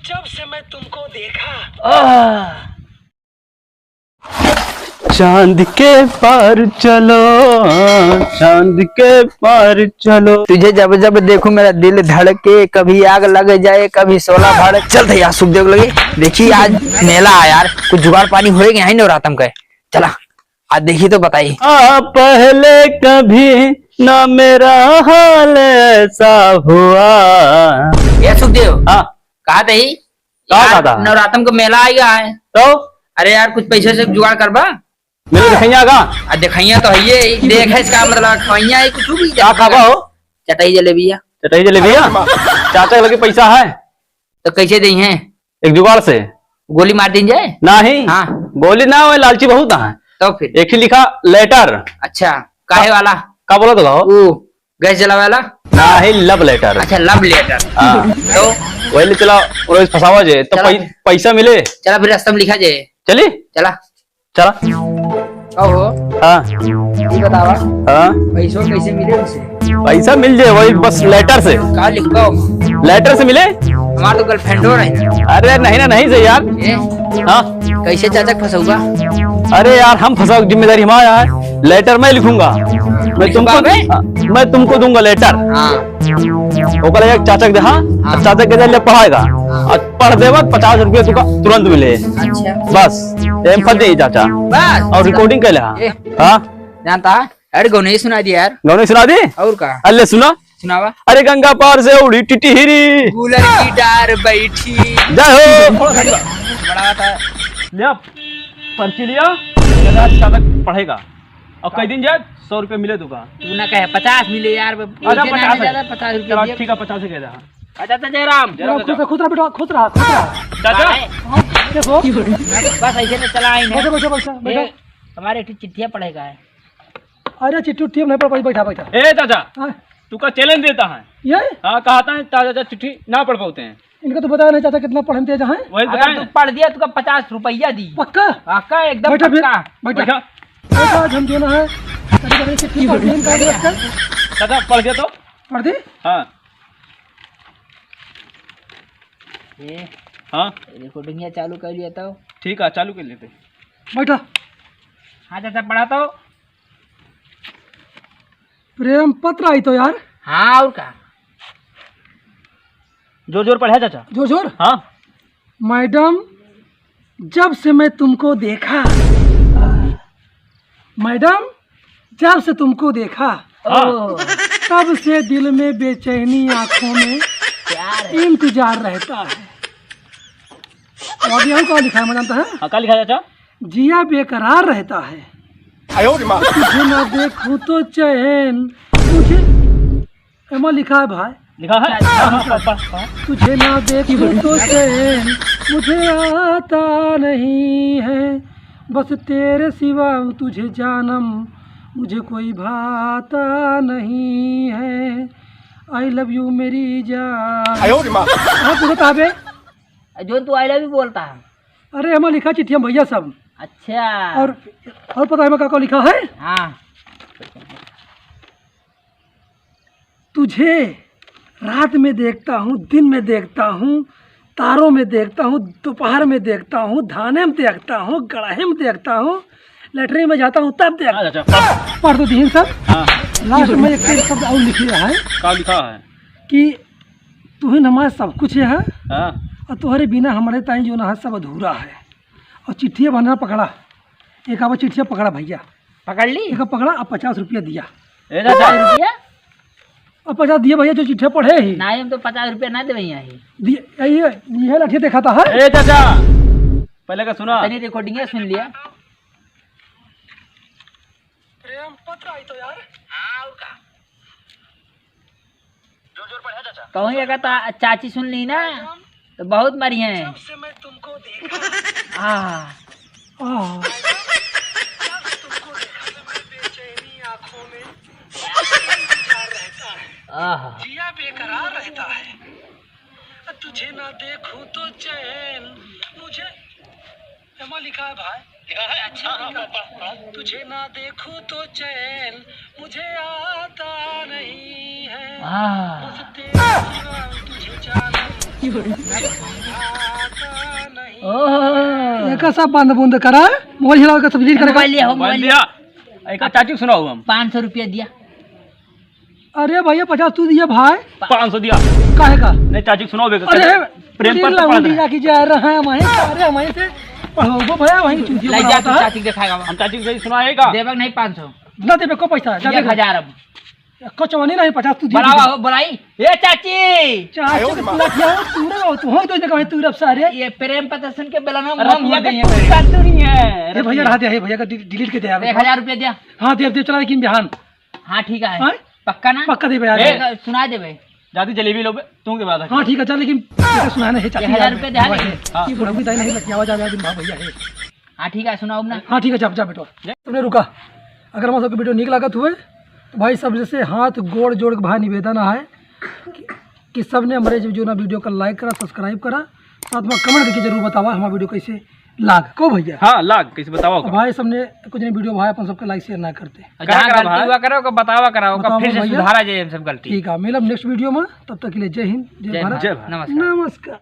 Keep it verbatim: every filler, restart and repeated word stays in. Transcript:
जब से मैं तुमको देखा। आह। चांद के पार चलो, चांद के पार चलो। तुझे जब जब देखूं मेरा दिल धड़के, कभी आग लग जाए, कभी शोला भड़के। चल भैया, सुखदेव लगे। देखी, आज मेला है यार, कुछ जुगाड़ पानी होएगा यहीं नवरातम के। चला, आज देखी तो बताई। आ, पहले कभी ना मेरा हाल ऐसा हुआ। ए सुखदेव, हाँ। कहा तही? का यार, कहा था? नवरातम का मेला आइगा है। तो? अरे यार, कुछ पैसे से जुगाड़ करबा? मेरे देखैया का? आ, देखैया तो है ये, देखे इसका मतलब खवैया है, कुछ भी का खाबा हो? चटई जलेबिया। चटई जलेबिया? चाचा के लगे पैसा है? तो कैसे देइहैं? एक जुगाड़ से। गोली मार दीन जाए? नहीं। हाँ। गोली ना हो, लालची बहुत है। तो फिर? एक ही लिखा लेटर। अच्छा, काहे वाला? का बोला तो कहो? वो गैस जलावे वाला? नहीं, love letter। अच्छा, love letter। हाँ। तो? वही ले चला, रोज फंसावा जे, तो चला। पै-, पैसा मिले। चला फिर रास्ता में लिखा जे। चली? चला। चला। कहो। हाँ। ये बतावा। हाँ। पैसो कैसे मिले उसे? पैसा मिल जाए, वही बस लेटर से। का लिखबा? लेटर से मिले? हमार तो girlfriend हो रही। अरे नहीं ना, नहीं से यार। ये? हाँ। कैसे चाचा के फंसौबा? अरे यार, हम फंसाओ, जिम्मेदारी हमारा है। लेटर मैं लिखूंगा। मैं तुमको, लिखबा बे? मैं तुमको दूंगा लेटर। हाँ। ओकर एक चाचा के दे, हाँ, हाँ। चाचा के दे ले पढ़ाएगा। हाँ। और पढ़ देबा, पचास रुपया तुका तुरंत मिले। अच्छा। बस, एम फंस जाई चाचा। बस। और recording कर ले, हाँ। ए। हाँ। जानता है? अरे गौनई सुना दी यार। गौनई सुना दी? और का? अल्ले सुना। सुनावा। अरे गंगा पार से उड़ी टिटहिरी। कूलर की डार बैठी। जय हो। बड़ा था। लिया, पर्ची लिया, चाचा तक पढ़ेगा। और कई दिन जाए, सौ रुपये मिले तुका। तू ना कहे, पचास मिले यार, अरे, पचास है। ज्यादा पचास रुपये चलो, दिया। ठीक है, पचास ही कह दे, हाँ। अच्छा, अच्छा, जयराम। खुश रहा, खुश रहा बेटा, खुश रहा, खुश रहा। चाचा। हाँ, देखो। बस ऐसे तो चला आई बैठो, बैठो, बैठो, बैठो। हमारे एक चिट्ठिया पढ़ेगा है। अरे चिट्ठी उट्ठी हम नहीं पढ़ पाई, बैठा, बैठा। ए चाचा, हाँ। तुका challenge देता है। ये? हाँ, कहता है चाचा चिट्ठी ना पढ़ पाते हैं। इनका तो बताया नहीं चाचा कितना पढ़न तेज है। वही अगर बताए तू ना। पढ़ दिया, तुका पचास रुपया दी। पक्का? पक्का, एकदम बैठा फिर, पक्का। बैठा। बैठा। बैठा, आज हम जो ना है, कभी कभी चिट्ठी पढ़ दी, इनका भी रखकर। चाचा, पढ़ दिया तो? पढ़ दी? हाँ। ए, हाँ। Recording या चालू कर लिया तो। ठीक है, चालू कर लेते। बैठा। हाँ चाचा, पढ़ा तो। प्रेम पत्र आई तो यार। हाँ, और का? जोर जोर पढ़ा चाचा। जोर जोर? हाँ। मैडम, जब से मैं तुमको देखा, मैडम, जब से तुमको देखा, हाँ। तब से दिल में बेचैनी, आंखों में प्यार है। इंतजार रहता है। और आगे और क्या लिखा है, मैं जानता है? हाँ, क्या लिखा है, चाचा? जिया बेकरार रहता है। आयो रे माँ। तुझे ना देखूं तो चैन, मुझे, एमा लिखा है भाई। लिखा है? हाँ, हाँ, हाँ, हाँ, हाँ। तुझे ना देखूं तो चैन मुझे आता नहीं है, बस तेरे सिवा तुझे जानम मुझे कोई भाता नहीं है। I love you मेरी जान। आयो रे माँ। हाँ, पूछो कहाँ पे? जो तू I love you बोलता है। अरे, एमा लिखा चिट्ठिया में भैया सब। अच्छा। और, और पता है एमा का, का लिखा है? हाँ। तुझे रात में देखता हूँ, दिन में देखता हूँ, तारों में देखता हूँ, दोपहर में देखता हूँ, धाने में देखता हूँ, गड़हे में देखता हूँ, लेटरिन में जाता हूँ, तब देखता हूँ। अच्छा, अच्छा। पढ़ तो दीन सब। हाँ। Last में एक शब्द और लिख रहा है। का लिखा है? कि तुहिन हमार सब कुछ है। हाँ। और तोहरे बिना हमारे ताई जो ना है, सब अधूरा है। और चिट्ठिया बना पकड़ा, एक आवा चिट्ठिया पकड़ा भैया। पकड़ ली? एक पकड़ा, अब पचास रुपया दिया। ए दादा। पचास रुपया? अब पचास दिया भैया, जो चिट्ठिया पढ़े ही। नहीं, हम तो पचास रुपया ना देवे यहाँ ही। दिए, ये, ये लाठी दिखाता है। ए चाचा, पहले का सुना। तनी recording सुन लिया। प्रेम पत्र आई तो यार। हाँ, और का? जोर जोर पढ़ा चाचा। कहूँ अगर ता-, चाची सुन ली ना, तो बहुत मरी हैं। जब से मैं तुमको देखा। आह। आह। जब से तुमको देखा, तुम्हारी बेचैनी आंखों में इंतजार रहता है। आह। जिया बेकरार रहता है। तुझे ना देखूं तो चैन मुझे एमा लिखा है भाई। लिखा है? अच्छा, हाँ, हाँ, पढ़, पढ़। तुझे ना देखूं तो चैन मुझे आता नहीं है। वाह। बस तेरे सिवा तुझे जानम ओहो। एका सब बंद बुंद करा, मोबाइल हिलाओ, एका सब डिलीट करा। मोबाइल लिया हो, मोबाइल मोबाइल लिया। दिया। एका चाची के सुनाओ हम। पाँच सौ रुपया दिया। अरे भैया, पचास तू दिया भाई। पाँच सौ दिया। काहे का? नहीं, चाची के सुनाओ बे। अरे, प्रेम पत्र पढ़ रहे हैं। की जा रहा है, वहीं से पढ़ाओ भैया, वहीं चूतिया लाई जा, बनाता तू है। चाची के दिखाएगा। हम चाची के सुनाएगा। देबक नहीं पाँच सौ। ना देबे को पैसा, जा एक देबे। हजार अब। कचवनी नहीं, पचास तू दिया। बुलावा हो, बुलाई। ए चाची। चाची के पूरा किया हो, तू रहो, तू हो तो जगह तू रब सारे। ये प्रेम पत्र सुन के बेलना अरे, हम हो गए हैं। तू नहीं है। ए भैया, रहा दे, ए भैया का डि-, डिलीट के दे यार। एक हजार रुपया दिया। हाँ, दे, दे, चला लेकिन बिहान। हाँ, ठीक है। हाँ? पक्का ना? पक्का देबे यार। ए, सुना देबे। जाती जलेबी लो बे, तू के बात है। हाँ, ठीक है, चल, लेकिन सुना नहीं, चाची एक हजार यार। रुपया दे, हाँ, हाँ। ये बुढ़ऊ की दाई नहीं लगी, आवाज आ गया, दिन भा भैया है। हाँ, ठीक है, सुनाओ ना। हाँ, ठीक है, जा, जा बेटो। तुमने रुका। अगर हमारे सबके वीडियो नीक लागत हुए, तो भाई, सब जैसे हाथ गोड़ जोड़ के भाई निवेदन है कि, कि सबने हमारे जो, जो ना वीडियो का लाइक करा, सब्सक्राइब करा, साथ में कमेंट करके जरूर बतावा हमारा वीडियो कैसे लाग। को भैया? हाँ, लाग, कैसे बतावा तो का? भाई, सबने कुछ नहीं वीडियो भाई अपन सबके लाइक शेयर ना करते। और जहाँ करा गलती भाई? हुआ करे, ओका बतावा करा, ओका बतावा फिर से भैया। सुधारा जाए हम सब गलती। ठीक है, मिलब नेक्स्ट वीडियो में, तब तक के लिए जय हिंद, जय जय भारत। भारत। जय भारत। नमस्कार। नमस्कार।